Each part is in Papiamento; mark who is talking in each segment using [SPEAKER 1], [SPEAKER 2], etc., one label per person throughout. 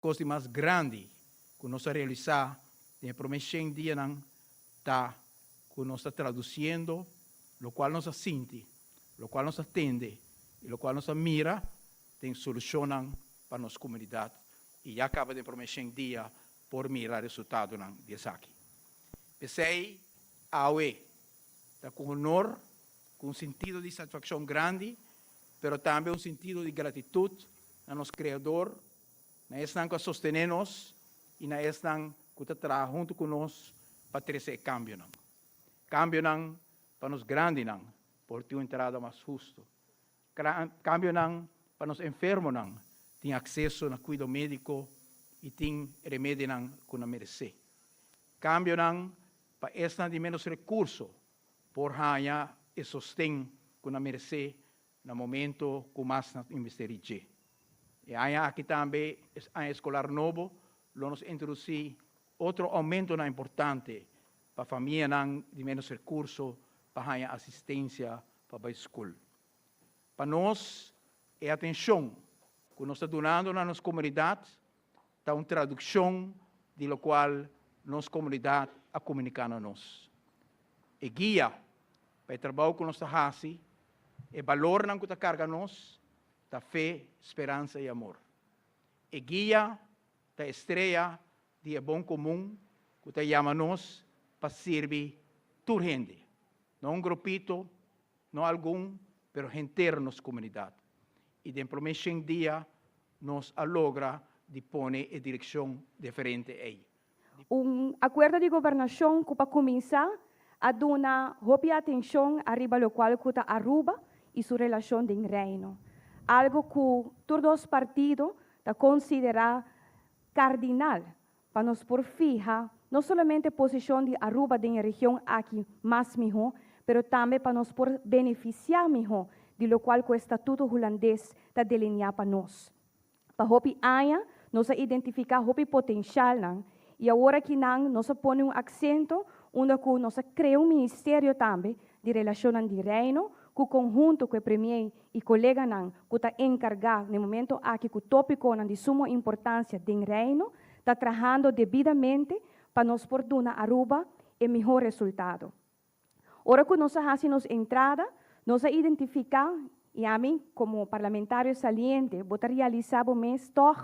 [SPEAKER 1] Kos di mas grandi ku nos a realisá den e promé shen dianan ta ku nos ta tradusiendo lokual nos a sinti, lokual nos a tende i lokual nos a mira den solushonnan pa nos komunidat i ya kaba den promé shen dia por mira resultadonan di esaki. P'esei awe ta ku honor, ku un sintido di satisfakshon grandi, pero tambe un sintido di gratitut na nos Kreador, na esnan ku a sostené nos i na esnan ku ta traha huntu ku nos pa trese e kambionan. Kambionan pa nos grandinan por tin un entrada mas hustu. Kambionan pa nos enfermonan tin akseso na kuido médiko i tin remedinan ku nan meresé. Kambionan pa esnan di ménos rekurso por haña e sosten ku nan meresé na momento ku mas nan mester di dje. E aña aki tambe, es aña eskolar nobo, lo nos introdusí otro oumentonan importante pa famianan di ménos rekurso pa haña asistensia pa bai skol. Pa nos, e atenshon ku nos ta dunando na nos komunidat ta un tradukshon di lokual nos komunidat a komuniká na nos. E guia pa e trabou ku nos ta hasi, e balornan ku ta karga nos, ta fe, speransa i amor. E guia ta e strea di e bon komun ku ta yama nos pa sirbi tur hende, no un grupito, no algun, pero henter nos komunidat. I den promé shen dia nos a logra di pone e direkshon deferente ei.
[SPEAKER 2] Un akuerdo di gobernashon ku pa kuminsá a duna hopi atenshon ariba lokual ku ta Aruba i su relashon den Reino, algu ku tur dos partido ta konsiderá kardinal pa nos por fiha no solamente posishon di Aruba den e region aki mas mihó, pero tambe pa nos por benefisiá mihó di lokual ku e Statuto Hulandes ta delineá pa nos. Pa hopi aña nos a identifiká hopi potenshalnan i awor akinan nos a pone un aksento unda ku nos a krea un ministerio tambe di Relashonnan di Reino ku konhunto ku e premier i koleganan ku ta enkargá na e momento aki ku tópikonan di sumo importansia den Reino ta trahando debidamente pa nos por duna Aruba e mihó resultado. Ora ku nos a hasi nos entrada, nos a identifiká, i ami komo parlamentario saliente, bo ta realisá bo mes tòg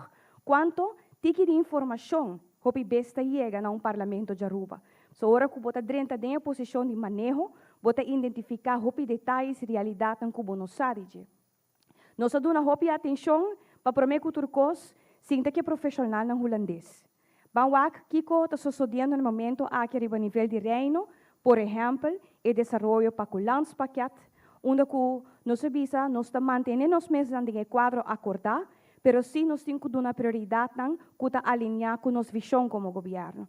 [SPEAKER 2] kuantu tiki di informashon hopi bes ta yega na un parlamento djaruba. So ora ku bo ta drenta den e posishon di maneho, bo ta identifiká hopi detayes i realidatnan ku bo no sa di dje. Nos a duna hopi atenshon pa promé ku tur kos sinta ku e profeshonalnan hulandes. Ban wak kiko ta sosodiendo na momento aki riba nivel di Reino, por ehèmpel e desaroyo pa ku Landspakket, unda ku nos a bisa nos ta mantené nos mesnan den e kuadro akordá, pero sí nos tin ku duna prioridatnan ku ta alineá ku nos vishon komo gobièrnu.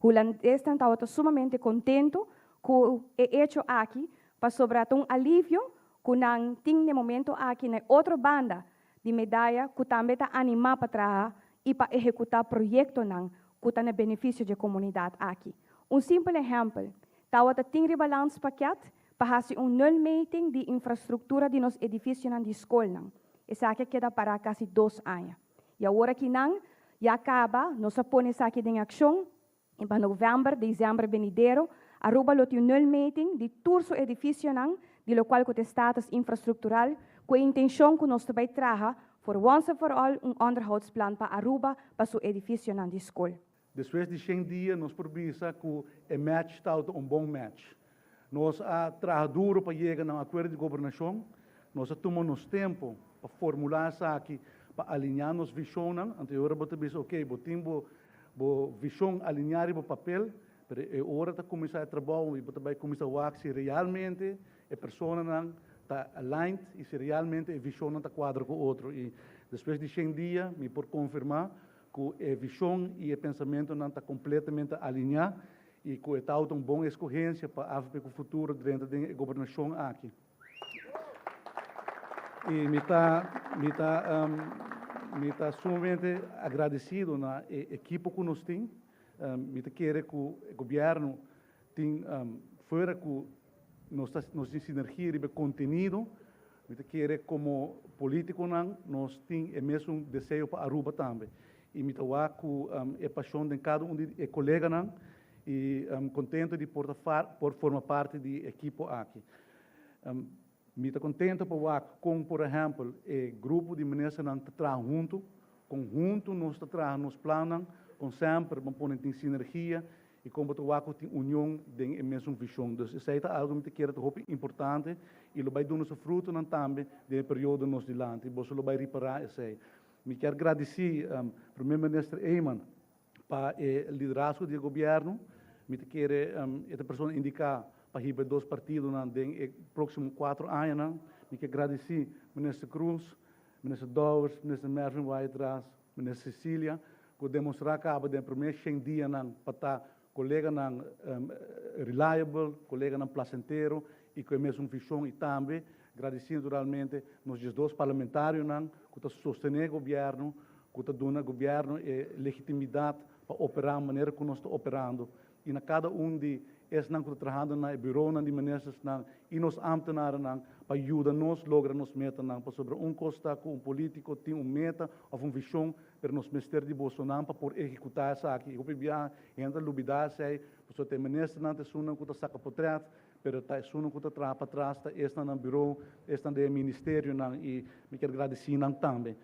[SPEAKER 2] Hulandesnan tabata sumamente kontentu ku e echo aki pasobra ta un alivio ku nan tin n'e momento aki na e otro banda di medaya ku tambe ta animá pa traha i pa ehekutá proyektonan ku ta na benefisio dje komunidat aki. Un simpel ehèmpel tabata tin riba Landspakket pa hasi un nulmeting di infrastruktura di nos edifisionan di skolnan. Esaki a keda pará kasi dos aña. I awor aki nan ya kaba, nos a pone esaki den akshon i pa novèmber, desèmber benidero, Aruba lo tin un nulmeting di tur su edifisionan, di lokual ku ta e status infrastruktural, ku e intenshon ku nos ta bai traha for once and for all un onderhoudsplan pa Aruba pa su edifisionan di skol.
[SPEAKER 3] Despues di shen dia nos por bisa ku e match tabata un bon match. Nos a traha duro pa yega na un akuerdo di gobernashon. Nos a tuma nos tempu pa formulá esaki, pa alineá nos vishonnan. Anto e ora bo ta bisa, oke, bo tin bo bo vishon alineá riba papel, pero e ora ta kuminsá e trabou i bo ta bai kuminsá wak si realmente e personanan ta aligned i si realmente e vishonnan ta kuadra ku otro. I despues di shen dia mi por konfirmá ku e vishon i e pensamentunan ta kompletamente alineá i ku e tau ta un bon eskohensia pa avp ku futuro drenta den e gobernashon aki. I mi ta mi ta mi ta sumamente agradesido na e ekipo ku nos tin. Mi ta kere ku e gobièrnu tin fuera ku nos ta nos tin sinergia riba e kontenido, mi ta kere komo politikonan nos tin e mesun deseo pa Aruba tambe. I mi ta wak ku e pashon den kada un di e koleganan i kontento di por ta por forma parti di e ekipo aki. Mi ta kontento pa wak kon por ehèmpel e grupo di ministernan ta traha huntu, kon huntu nos ta traha nos plannan, kon semper bo pone tin sinergia i kon bo ta wak ku tin union den e mesun vishon. Dus esei ta algu mi ta kere ta hopi importante i lo bai duna su frutonan tambe den e periodo nos dilanti. Boso lo bai ripará esei. Mi kier gradisí Primer Minister Eman pa e liderazgo di e gobièrnu. Mi ta kere e ta persona indiká pa hiba e dos partidonan den e próksimo kuatro añanan. Mi kier gradisí Minister Croes, Minister Dowers, Minister Mervin Wyatt-Ras, Minister Cecilia ku demostrá kaba den e promé shen dianan pa ta koleganan reliable, koleganan plasentero i ku e mesun vishon i tambe gradisí naturalmente nos diesdos parlamentarionan ku ta sostené gobièrnu, ku ta duna gobièrnu e legitimidat pa operá manera ku nos ta operando i na kada un di esnan ku ta trahando na e buronan di ministersnan i nos ámtenarennan pa yuda nos logra nos metanan pasobra un kos ta ku un polítiko tin un meta òf un vishon pero nos mester di bosonan pa por ehekutá esaki i hopi biaha hende ta lubidá esei pasobra ta e ministernan ta esunnan ku ta saka potrèt pero ta esunnan ku ta traha patras ta esnan na buro esnan den e ministerionan i mi kier gradisí nan tambe.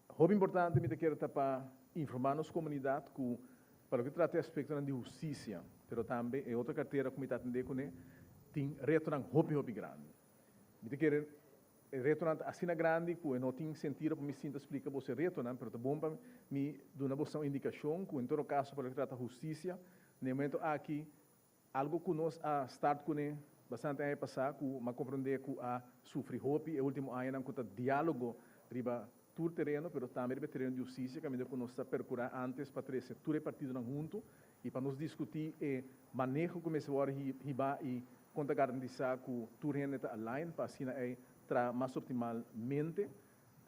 [SPEAKER 4] Hopi importante mi ta kere ta pa informá nos komunidat ku pa loke trata e aspektonan di hustisia, pero tambe e otro kartera ku mi ta atendé kuné, tin retonan hopi hopi grandi. Mi ta kere e retonan ta asina grandi ku e no tin sentido pa mi sinta splika boso e retonan, pero ta bon pa mi duna boso un indikashon ku en todo kaso pa loke trata hustisia, na e momento aki Algo ku nos a start kuné bastante aña pasá ku m'a komprondé ku a sufri hopi e último añanan ku ta diálogo riba tur tereno pero tambe riba e tereno di hustisia kaminda ku nos ta perkurá antes pa trese tur e partidonan huntu i pa nos diskutí e maneho ku mester wòrdu hibá i kon ta garantisá ku tur hende ta align pa asina ei traha mas optimalmente.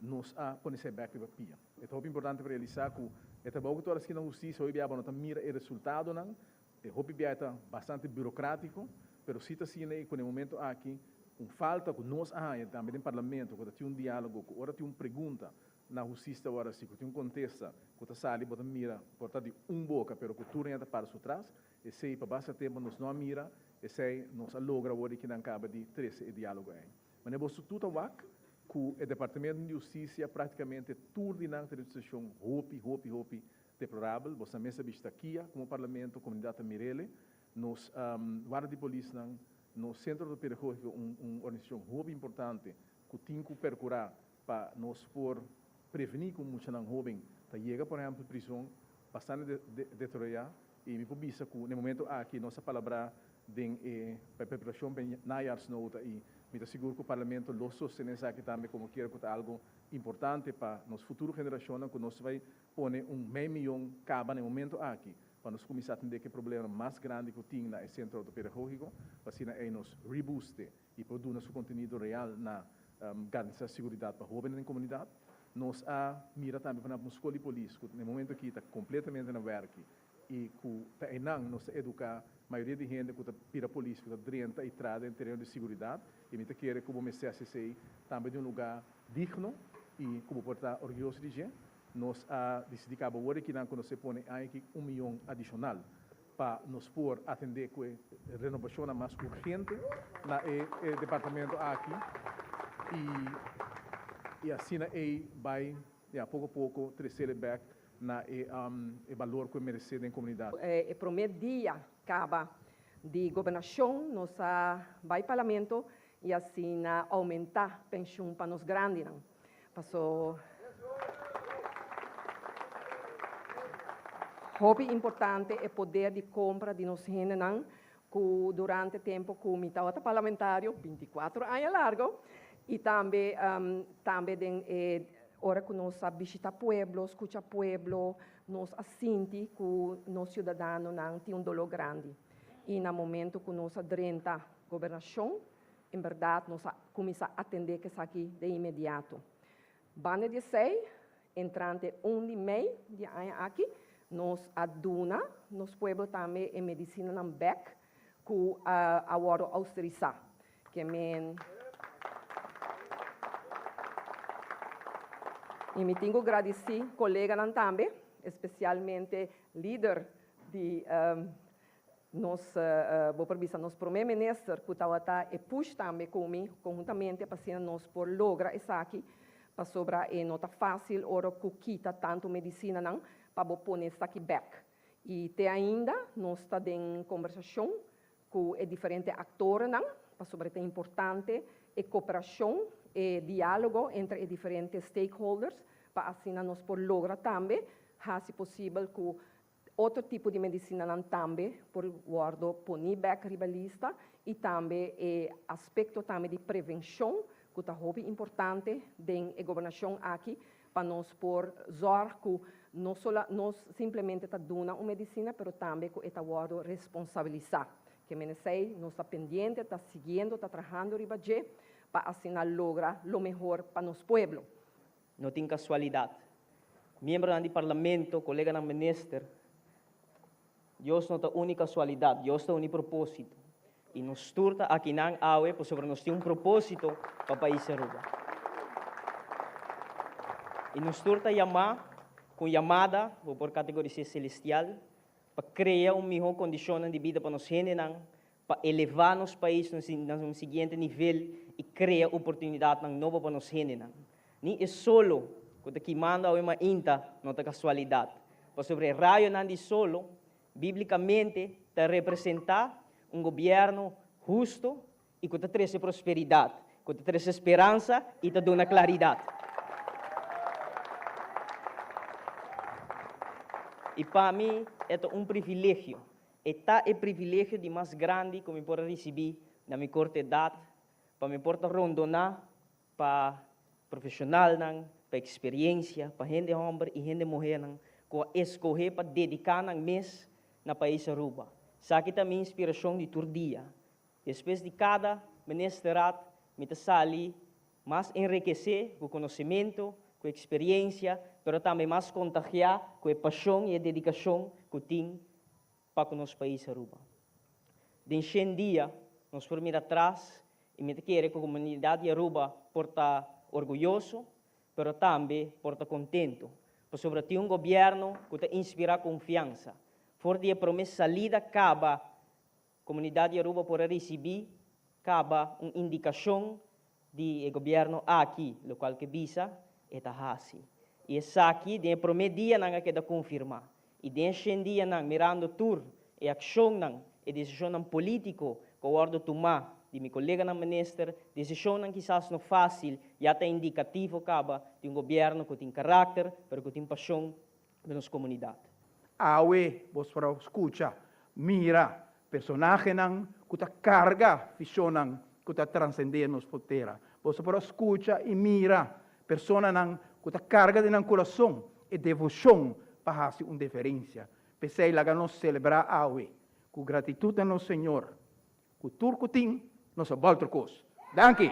[SPEAKER 4] Nos a pone esei bèk riba pia. E ta hopi importante pa realisá ku e trabou ku ta wòrdu hasi na hustisia hopi bia bo no ta mira e resultadonan. E hopi bia e ta bastante burocratico, pero si ta asina y cu na e momento aki un falta cu nos a haya tambe den Parlamento cu ta tin un dialogo cu ora tin un pregunta na husticia ta worde haci cu tin un contesta cu ta sali bo ta mira por ta di un boca pero cu tur hende ta para su tras, esey pa basta tempo nos no a mira, esey nos a logra awor di kinan caba di trece e dialogo ey. Manera boso tur ta wak cu e Departamento di Husticia practicamente tur di nan ta den un situacion hopi hopi hopi Deplorabel, boso mes a bishita kia como Parlamento, comunidad ta mirele, nos warda di polisnan, nos Centro Ortopedagogico, un un organisacion hopi importante cu tin cu percura pa nos por preveni cu muchanan hoben ta yega por ehempel prison, bastante deteriora y mi por bisa cu na e momento aki nos a palabra den e pa e preparacion pa e najaarsnota y mi ta sigur cu Parlamento lo sostene esaki tambe como kier cu ta algo importante pa nos futuro generacionnan cu nos bay Pone un mei miyon kaba na e momento aki pa nos kuminsá atendé ku e problema mas grandi ku tin na e Sentro Ortopedagógiko, pa asina ei nos rebooste i por duna su kontenido real na garantisá siguridat pa hóbennan den komunidat. Nos a mira tambe pa nan un skol di polis ku na e momento aki ta kompletamente na wèrki i ku ta einan nos ta eduká mayoria di hende ku ta bira polis ku ta drenta i traha den tereno di siguridat i mi ta kere ku bo mester hasi esei tambe di un lugá digno i ku bo por ta orguyoso di dje. Nos a disidí kaba awor di kinan ku nos e pone aña aki un miyon adishonal pa nos por atendé ku e renobashonnan mas urgente na e departamento aki i i asina ei bai ya poko poko tresele bèk na e e balor ku e meresé den komunidat.
[SPEAKER 5] E promé dia kaba di gobernashon nos a bai parlamento i asina oumentá penshun pa nos grandinan. Paso hopi importante e poder di compra di nos hendenan cu durante tempo cu mi tabata parlamentario, binticuatro aña largo, y tambe tambe den e ora cu nos a bishita pueblo, scucha pueblo, nos a sinti cu nos ciudadanonan tin un dolor grandi. Y na momento cu nos a drenta gobernacion, En bèrdat nos a kuminsá atendé ku esaki de inmediato. Banda di esei, entrante un di mei di e aña aki, nos a duna nos pueblo tambe e medisinanan bèk ku a wòrdu ousterisá. Ke men. I mi tin ku gradisí koleganan tambe. especialmente lider di nos, bo por bisa nos prome minister cu tawata e push tambe cu mi conhuntamente pa asina nos por logra esaki, pasobra e no ta facil ora cu kita tanto medicinanan pa bo pone esaki bek. Y te ainda nos ta den conversacion cu e diferente actornan, pasobra ta importante e cooperacion, e dialogo entre e diferente stakeholders, pa asina nos por logra tambe haci posibel cu otro tipo di medicinanan tambe por wordo poni bek riba lista y tambe e aspecto tambe di prevencion cu ta hopi importante den e gobernacion aki pa nos por zorg cu no sola nos simplemente ta duna un medicina pero tambe cu e ta wordo responsabilisa. Ke men esey nos ta pendiente, ta siguiendo, ta trahando riba dje pa asina logra lo mehor pa nos pueblo.
[SPEAKER 6] No tin casualidad. Miembronan di Parlamento, coleganan minister, Dios no ta uni casualidad, Dios ta uni proposito. Y nos tur ta akinan awe pasobra nos tin un proposito pa pais Aruba. Y nos tur ta yama cu un yamada, bo por categoris'é celestial, pa crea un miho condicionnan di bida pa nos hendenan, pa eleva nos pais na un siguiente nivel y crea oportunidadnan nobo pa nos hendenan. Ni e solo cu ta kimando awe mainta no ta casualidad, pasobra e rayonan di solo biblicamente ta representa un gobierno husto y cu ta trece prosperidad, cu ta trece speransa y ta duna claridad. Y pa mi e ta un privilegio E ta e privilegio di mas grandi ku mi por a risibí na mi korto edat, pa mi por ta rondoná pa profeshonalnan, pa eksperiencia, pa hende hòmber i hende muhénan ku a eskohé pa dediká nan mes na pais Aruba. Esaki ta mi inspirashon di tur dia. Despues di kada ministerat mi ta sali mas enrekesé ku konosementu, ku eksperiencia, pero tambe mas kontagiá ku e pashon i e dedikashon ku tin pa ku nos pais Aruba. Den shen dia nos por mira atras i mi ta kere ku komunidat di Aruba por ta orguyoso, pero tambe por ta kontento, pasobra tin un gobièrnu ku ta inspirá konfiansa. For di e promé salida kaba Comunidad di Aruba por a ricibi caba un indicacion di e gobierno aki, locual ke bisa e ta haci. Y esaki den e prome dianan a keda confirma. Y den e shen dianan mirando tur e accionnan, e decisionnan politico cu a wordo tuma di mi coleganan minister, decisionnan kisas no facil, ya ta indicativo caba di un gobierno cu tin caracter, pero cu tin pasion den nos comunidad.
[SPEAKER 1] Awe bos por a scucha, mira personahenan cu ta carga visionnan cu ta transcende nos frontera. Boso por a scucha y mira personanan cu ta carga den nan curason e devocion pa haci un diferencia. P'esey laga nos celebra awe cu gratitud na nos Señor, cu tur cu tin nos a bolter cos. Danki!